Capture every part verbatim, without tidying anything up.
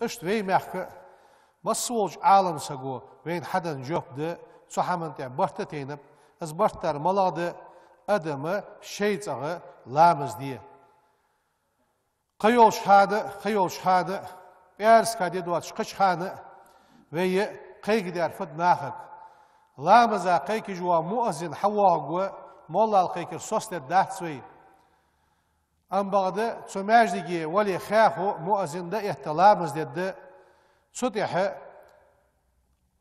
Иштта вай мехка а масса волча Ӏаламсаго вайна хьаденна жоп да, цу хӀаман тӀа барт а тайнаб, из барт дар малагӀа да: адама ший цӀагӀа ламаз де. Кхы йолча хана а, кхы йолча хана а, пӀаьраска ди доацаш кхыча хана а вай кхайкадаьр фуд нахага? Ламаза кхайкаш вола муаззин хьавоагӀаргва, моллал кхайкар соцадергдац вай. Ам бакъда цу маьждиге вале хехо муаззин дӀаэтта ламаз дергда, цу тӀехьа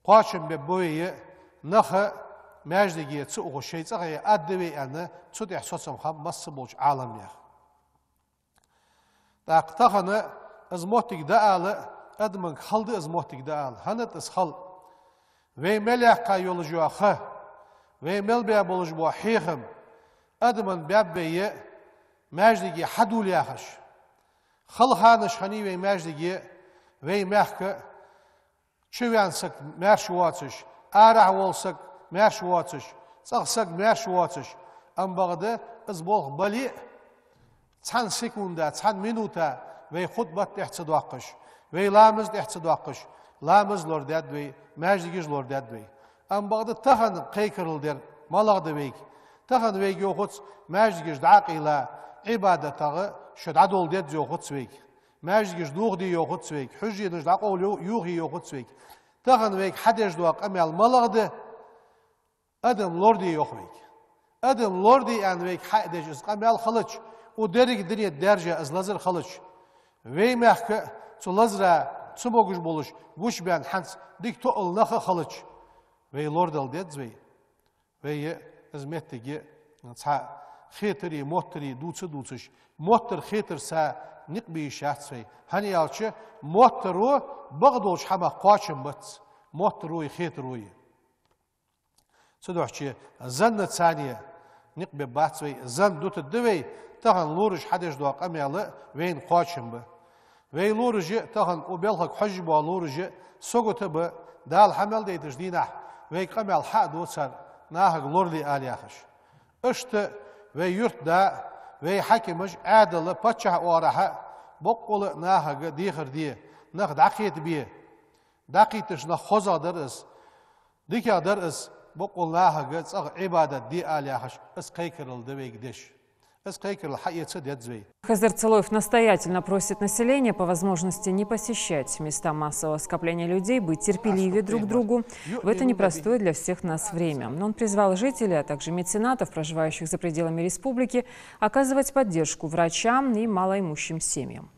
кхоачам бергба вай, нах маьждиге ца ухаш шоай цӀагӀа аргда вай аьнна, цу тӀехьа соцам хиннаб масса болча Ӏаламнаха. ТӀаккха тахан из моттиг дӀаала, адамага хала да из моттиг дӀаала. ХӀана да из хала? Вай мел яьккха йолаш йола ха, вай мел баь болаш бола хьехам, адамна баьб вай маьждиге хьадувла яхаш. Хала ханаш хиннай вай маьждиге, вай мехка чу ваьнна саг маьрша воацаш, арахьа вола саг маьрша воацаш, цӀагӀа саг маьрша воацаш, ам бакъда из болх бале а, цхьан секунда, цхьан минута вай хутбат тӀехьа ца доаккхаш, вай ламаз тӀехьа ца доаккхаш, ламаз лорадаьд вай, маьждигаш лорадаьд вай. Ам бакъда тахан кхайкарал дар малагӀа да вайга? Тахан вайга йоахац: маьждигаш дӀакъайла, Ӏибадатагара шо дӀадоладе деза йоахац вайга. Маьждигаш дохаде йоахац вайга, хьужаренаш дӀакъовла йо-, йохае йоахац вайга. Тахан вайга хьадеш дола къамаьл малагӀа да? Адам лораде йоах вайга. Адам лораде аьнна вайга хьадеш из къамаьл хилча, укх деррига дуне даьржа из лазар хилча, вай мехка а цу лазара цамогаш болаш гучабаьнна хӀанз дика тоъал нах а хилча, вай лорадала деза вай. Вай из моттиг цхьа хетари моттари дувца а дувцаш, моттар хетарца никъ бе йиш яц вай. ХӀана аьлча, моттаро бакъдолча хӀамах кхоачам бац, моттаро а, хетаро а. Цудухьа занна царна никъ бергбац вай, зан дутаргда вай, тахан лораша хьадеш дола къамаьл а вайна кхоачам ба. Вай лораша а, тахан укх балхага хьожаш бола лораша а сагота ба, Дала хьа мел дайтача дийнахьа вайга къамаьл хьа а ду цар, нахага лорале ала яхаш. Иштта вай юртда а, вай хьакимаш а, Ӏаьдала, паччахьа оагӀорахьа а боккъала а нахага дехар де, нах дӀакхетабе. ДӀакхийттача нах хозагӀа дар из, дикагӀа дар из, боккъала нахага цӀагӀа Ӏибадат де ала яхаш, из кхайкарал да вайга деш. Из кхайкарал хьаэца деза вай. Хизр Цолоев настоятельно просит население по возможности не посещать места массового скопления людей, быть терпеливее друг к другу в это непростое для всех нас время. Но он призвал жителей, а также меценатов, проживающих за пределами республики, оказывать поддержку врачам и малоимущим семьям.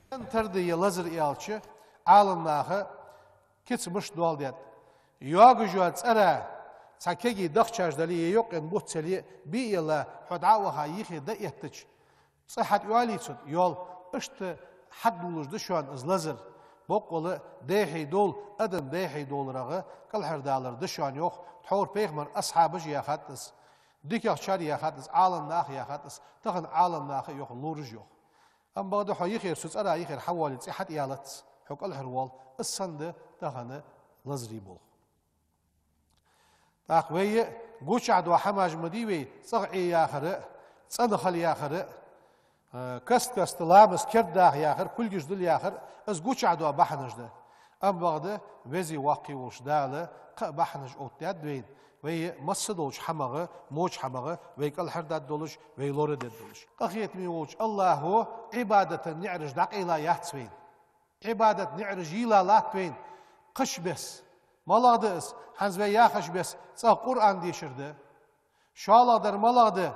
Тара да е лазар аьлча, Ӏаламнаха кица мишта доаладаьд. Йоагаш йола цӀера цхьа кегий дахчаш дале е йокъаенна бутт яле, биъ яле, хьо дӀа а ваха, юхе дӀаэттача, цӀи хьатӀайоалий цун, йоал. Иштта хьатӀадувлаш да шоана из лазар. Боккъала дехьа дола, адам дехьа доларах кӀалхардалар да шоана, йоах. Тхьовра пайхамара асхьабаша яьхад из, дикагӀчар яьхад из, Ӏаламнаха яьхад из, тахан Ӏаламнаха а йоах, лораша а йоах. Ам бакъда хьо юхера, цу цӀера юхера хьавоале, цӀи хьатӀаялац, хьо кӀалхарвоал. Из санна да тахан лазарий болх. ТӀаккха вай гучахьа дола хӀамаш ма дий вай: цӀагӀа Ӏе яхар а, цӀена хила яхар а, э, каст-каста ламаз кердадаха яхар а, кулгаш дилла яхар а, из гучахьа дола бахьанаш да. Ам бакъда Веза-Воккха волча Дала кхы а бахьанаш оттадаьд вайна, вай масса долча хӀамах, воча хӀамах вай кӀалхардаларгдолаш, вай лорадергдолаш. Къахетаме волча АллахӀо Ӏибадата наӀараш дӀакъайла яц вайна. Ӏибадата наӀараш йийла латт вайна кхыча беса. МалагӀа да из? ХӀанз вай яхача беса цӀагӀа Къуръан дешар да. ШоллагӀдар малагӀа да?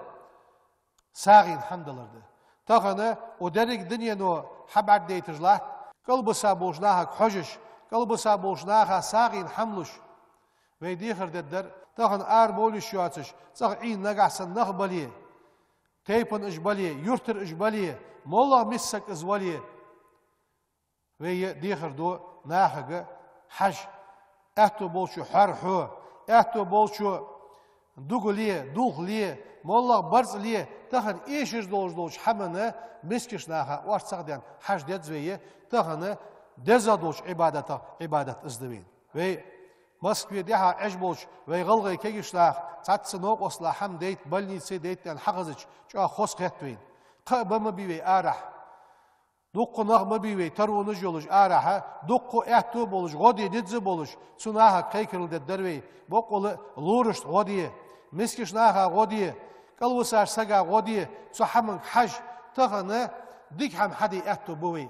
СагӀийна хӀама далар да. Тахан укх деррига дунено хьабӀаргадайташ латт, кӀалбиса болча нахага хьожаш, кӀалбиса болча наха сагӀийна хӀама луш. Вай дехар дергдар, тахан ара бовла йиш йоацаш, цӀагӀа Ӏийна нагахьа санна нах бале, тайпан уж бале, юртара уж бале, моллагӀа миска саг из вале, вай дехар ду нахага: хьажа, аьттув болчо хьоар хьо, аьттув болчо дуга ле, дулх ле, моллагӀа барзкъа ле. Тахан эшаш долаш долча хӀамана мискача наха орцагӀдаьнна хьажа деза вай, тахан дезагӀа долча Ӏибадатех Ӏибадат из да вайна. Вай Москве дехьа Ӏеш болча вай гӀалгӀай кегийча наха цхьацца новкъостала хӀама дайта, больнице дайта аьнна хьахезача, чӀоагӀа хоза хет вайна. Кхы а ба ма бий вай арахьа. Дукха нах ма бий вай, таронаш йолаш арахьа, дукха аьттув болаш, гӀо де низ болаш, цу наха кхайкарал дергдар вай. Боккъала лорашта гӀо де, мискача наха гӀо де, кӀалвисача сага гӀо де, цу хӀаманга хьажа, тахан дика хӀама хьаде аьттув ба вай.